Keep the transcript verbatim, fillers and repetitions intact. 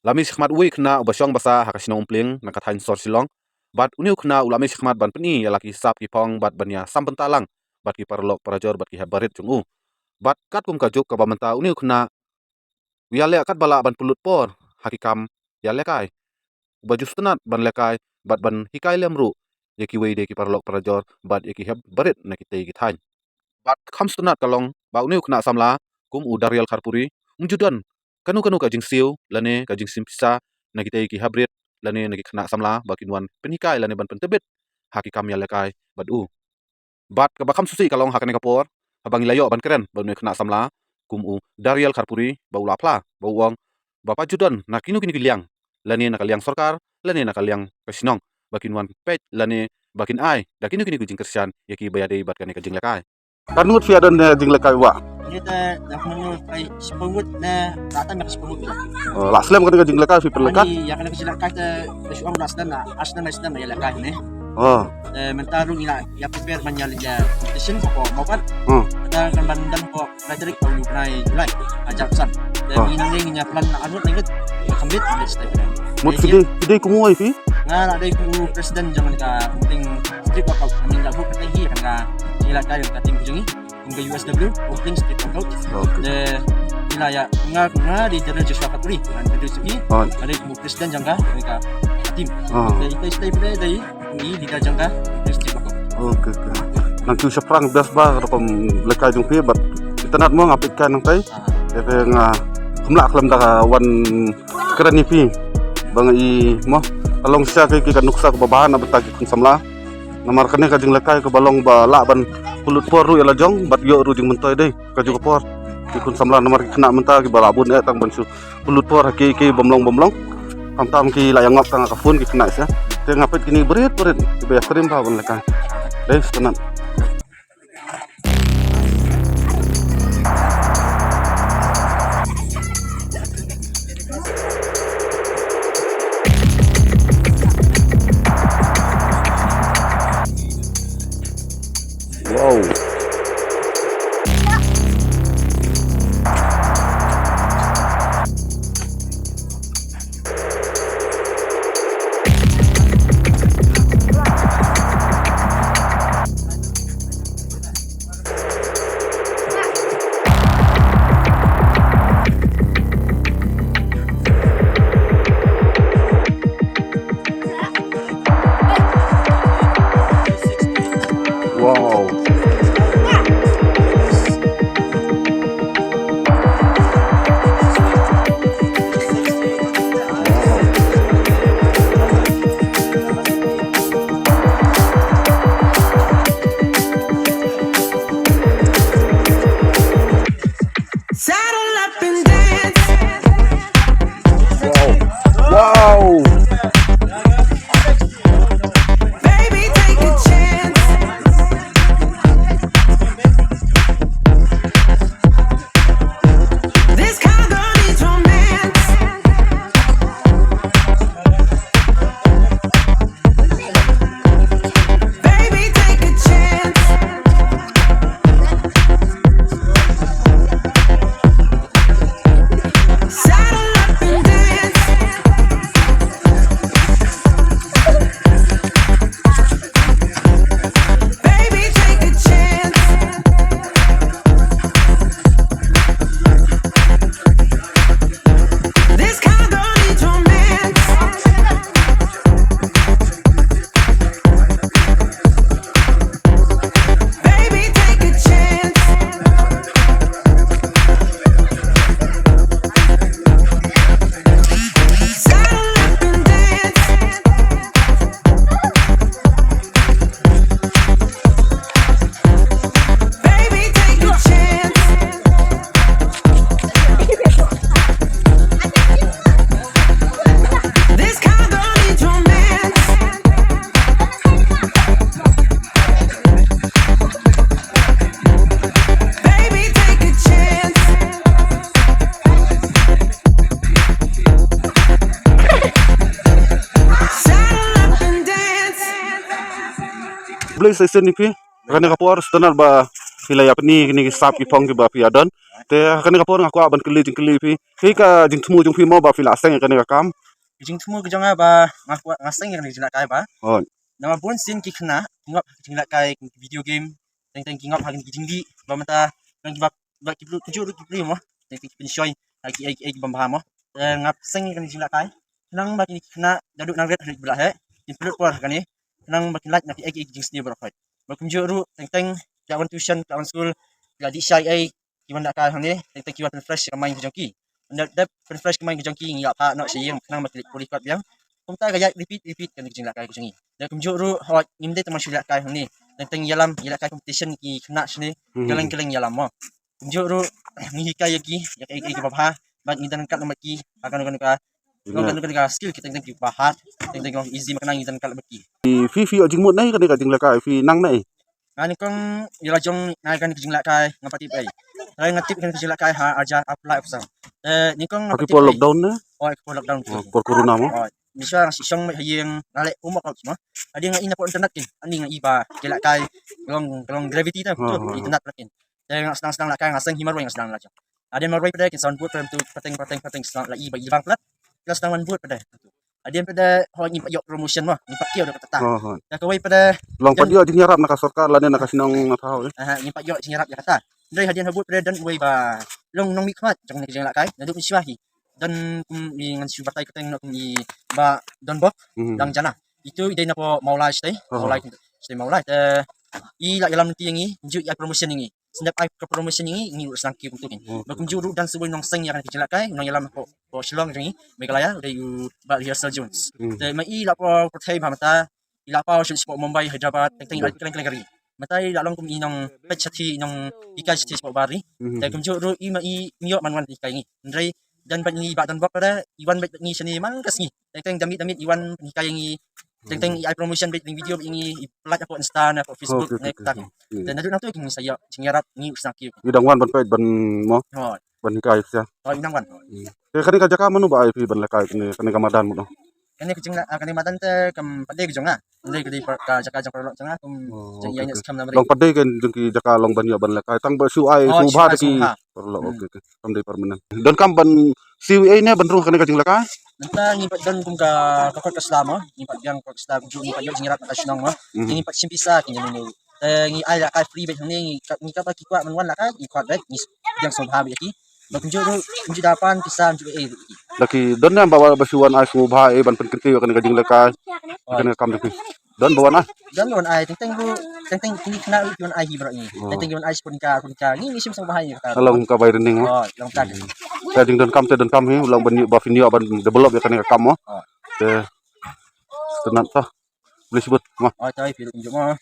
la mih shakhmat uwei u khynnah uba shong basa ha ka shnong Umpling na ka thaiñ sor Shillong. Bad une u khynnah u la mih shakhmat ban pyni ïa la ki sap ki phong bad ban ïa sam bynta lang bad ki paralok parajor bad ki hep barit jong u. Bad katkum ka juk kaba mynta une u khynnah u ïaleh katba lah ban pynlut por ha ki kam ïalehkai, uba ju sngewtynnat ban lehkai bad ban hikai lem ruh ïa kiwei de ki paralok parajor bad ïa ki hep barit na kitei ki thaiñ. Bad kham sngewtynnat ka long ba une u khynnah samla kum u Dariel Kharpuri um ju don kano kano ka jingsiew lane ka jingsiem pisa na kitei ki hep barit lane na ki khynnah samla ba kin wan pynhikai lane ban pyntbit ha ki kam ïalehkai bad u. Bad kaba kham sngewsih ka long ha kane ka por, haba ngi la ïoh ban kren bad une u khynnah samla kum u Dariel Kharpuri ba u la phla ba u ong ba pat ju don na kino kino ki liang lane na ka liang sorkar lane na ka liang ka shnong ba kin wan peit lane ba kin ai da kino kino ki jingkyrshan ïa ki ba ïadei bad kane ka jinglehkai. Katno ngut phi ïa don ne jinglehkai ba? Ngi te da khmut kai shiphew ngut ne, la tam ka shiphew ngut. Oh, la slem kane ka jinglehkai phi pynlehkai? Ani ïa kane ka jinglehkai te da shu ong la slem na, ar slem na slem na ïalehkai ne. Oh. Eh, mynta ruh ngi la ïa prepare ban ïa leit ïa competition ko mo pat. Hmm. Da kan ban dang ko lai tarik ko nai Julai. Ajar pesan. Da ngi nang ngi ïa plan na anut ngi ngi complete ngi step. Mut phi dei, phi dei kum uei phi? Nga la dei kum u president jong ka Umpling Street Workout. Ani la buh ka hi kan ka ila ka ka team jong ngi. Kum ka U S W, Umpling Street Workout. Okay. De ila ïa nga nga di General Joshua Kharpuri. Kan ka dei suki. Oh. Ka dei kum u president jong ka ka team. Oh. De ita step de dei Ni di ka jong ka Umpling Street Workout. Okay, okay. Nang kiew shaphrang best ba ka rukom lehkai jong phi bad itynnad mo nga peit kai nangtai. Ah. Ïa ka nga kham lah khlem da ka wan kren ïa phi ba nga i mo ka long sha ki ki ka nuksa kaba bha na bynta ki khun samla. Namar kane ka jinglehkai kaba long ba lah ban pynlut por ruh ïa la jong bad ïoh ruh jingmyntoi dei ka juk ka por. Ki khun samla namar ki khynnah mynta kiba lah bun eh tang ban shu pynlut por ha ki ki bym long bym long. Khamtam ki la ïa ngop tang ha ka phone ki khynnah sha. Te nga peit kine barit barit kiba ïa krim bha ban lehkai. Dei sngewtynnat. Wow. Wow. Saddle up and dance. Wow. Wow. Baby, take a chance. This kind of needs romance. Baby, take a chance. Saddle up and dance. Baby, take a chance. This kind of girl needs romance. Baby, take a chance. Saddle up and dance. Baby, take a chance. This kind of girl needs romance. Baby, take a chance. Saddle up and dance. Blei sa shisien ïa phi. Kane ka por sngewtynnat ba phi la ïa pyni kine ki sap ki phong kiba phi ïa don. Te ha kane ka por nga kwah ban kylli jingkylli phi. Phi ka jingthmu jong phi mo ba phi la seng ïa kane ka kam? Ka jingthmu ka jong nga ba nga kwah, nga seng ïa kane ka jinglehkai ba. Hooid. Namar bun sien ki khynnah ki ngop ha ki jinglehkai, ki video game, teng teng ki ngop ha ki jingdih ba mynta, nang ki ba, ba ki briew, kumjuh ruh ki briew mo, teng teng ki pynshoi ha ki ei ei ki bym bha mo. Te nga seng ïa kane ka jinglehkai khnang ba kine ki khynnah da duh nang rit haduh ba la heh, kin pynlut por ha kane, khnang ba kin lait na ki ei ei ki jingsniew baroh khoit. Ba kumjuh ruh teng teng ki la wan tuition, ki la wan skul, ki la dih shai ei, ki wan lehkai hangne, teng teng ki wan pynfresh ka mind ka jong ki. Ynda dep pynfresh ka mind ka jong ki, ngi ïa phah noh sha ïing khnang ba ki leit pule kot biang. Kumta ka ïaid repeat repeat kane ka jinglehkai ka jong ngi. Te kumjuh ruh hooid, ngim dei tang ban shu lehkai hangne, teng teng ïalam, ïalehkai competition ki khynnah shane. Hmm. Kylleng kylleng ïalam mo. Kumjuh ruh ngi hikai ïa ki ïa kaei kaei kaba bha, bad ngi don ryngkat lem bad ki ha kano kano ka, kano kano ka skill, ki teng teng kiba hard, teng teng kiba easy, ma kane ngi don ryngkat lem bad ki. Phi, phi ïoh jingmut na kane ka jinglehkai, phi nang na? Nga nyngkong ïa la jong nga kane ka jinglehkai ngam pat tip ei. Hynrei nga tip kane ka jinglehkai ha arja apply option. Eh, nyngkong ngam pat tip ei. Ha ki por lockdown ne? Oh, ha ki por lockdown. Oh, por corona mo? Oh, mynshwa nga shu shong beit ha ïing, nga leh homework mo. Hadien nga i na por internet kin, ani nga i ba ki lehkai ka long, ka long gravity te, internet pla kin. Te nga sdang sdang lehkai, nga seng hi marwei nga sdang la jong. Hadien marwei pat de kin sa wan bud pat de, tu pateng pateng pateng sdang la i ba i bang palat. Ki la sdang wan bud pat de. Hadien pat de hooid ngim pat ïoh promotion mo, ngim pat kiew da kata. Hooid. Te kawei pat de long pat ïoh jingïarap na ka sorkar lane na ka shnong na thaw eh. Aha, ngim pat ïoh jingïarap ïa kata. Hynrei hadien ha bud pat de don uwei ba long nongmihkhmat jong kane ka jinglehkai naduh mynshuwa hi. Don kum i, ngan shu batai kyrteng noh, kum i Bah Donbok Dangjana. Itu i dei na poh Mawlai shatei, Mawlai shatei Mawlai. Te i la ïalam lynti ïa ngi, kumjuh i ai promotion ïa ngi. Sngewdep ai ka promotion ïa ngi, ngi ruh sdang kiew kumto kin. Ba kumjuh ruh don sa uwei nongseng ïa kane ka jinglehkai, nongïalam hapoh, poh Shillong jong ngi, Meghalaya, u dei u Bah Rehearsal Jones. Te ma i la poh pyrthei bha mynta, i la paw sha, shapoh Mumbai, Hyderabad, teng teng i la kylleng kylleng ka ri. Mynta i la long kum i nongpeit shathie, i nonghikai shathie shapoh bar ri. Te kumjuh ruh i ma i, im ïoh ban wan hikai ngi. Hynrei don bad ngi Bah Donbok pat de, i wan bad ngi shane man ka sngi. Teng teng da miet da miet i wan hikai ngi. Teng teng i ai promotion bad ring video bad ngi, i pynlait hapoh Insta ne hapoh Facebook ne kata. Te naduh nangto kin sa ïoh jingïarap, ngi u sdang kiew. I dang wan ban peit ban mo? Hooid. Ban hikai sha. Hooid, i dang wan. Te kane ka jaka mano ba ai phi ban lehkai kane, kane ka madan mano? Kane ka jingla, ah, kane madan te kam pat dei ka jong nga. Dei ka dei ka jaka jong paralok jong nga, kum jong i Agnes Khamnamri. Long pat dei ka jong ki jaka long ban ïoh ban lehkai, tang ba shu ai sngewbha da ki paralok. Okay, okay. Kam dei permanent. Donkam ban siew ei ne ban rung kane ka jinglehkai? Mynta ngi pat don kum ka, ka kot ka sla mo, ngi pat biang kot ka sla, kumjuh ngi pat ïoh jingïarap na ka shnong mo. Ngi pat shim pisa ki, ngi, ngi, eh, ngi ai lehkai free bad hangne, ngi ka, ngi kaba ki kwah ban wan lehkai, ngi khot bad, ngi biang sngewbha bad ïa ki. Ba kumjuh ruh, kumjuh da pan pisa, kumjuh ei ruh ki. Da ki don ne ba, ba shu wan ai sngewbha ei ban pynkyntiew ïa kane ka jinglehkai, kane ka kam jong phi? Don ba wan ai? Don ba wan ai, teng teng ruh, teng teng kine khynnah ruh ki wan ai hi baroh ngi. Teng teng ki wan ai sha kane ka, kane ka, ngi, ngi shim sngewbha ïa kata. Long ka bai ring mo. Oh, long ka. Ka jingdonkam te donkam hi, long ban ïoh, ba phin ïoh ban develop ïa kane ka kam mo. Te, te nat ta. Boleh sebut mo. Oh, tai phi ruh kumjuh mo.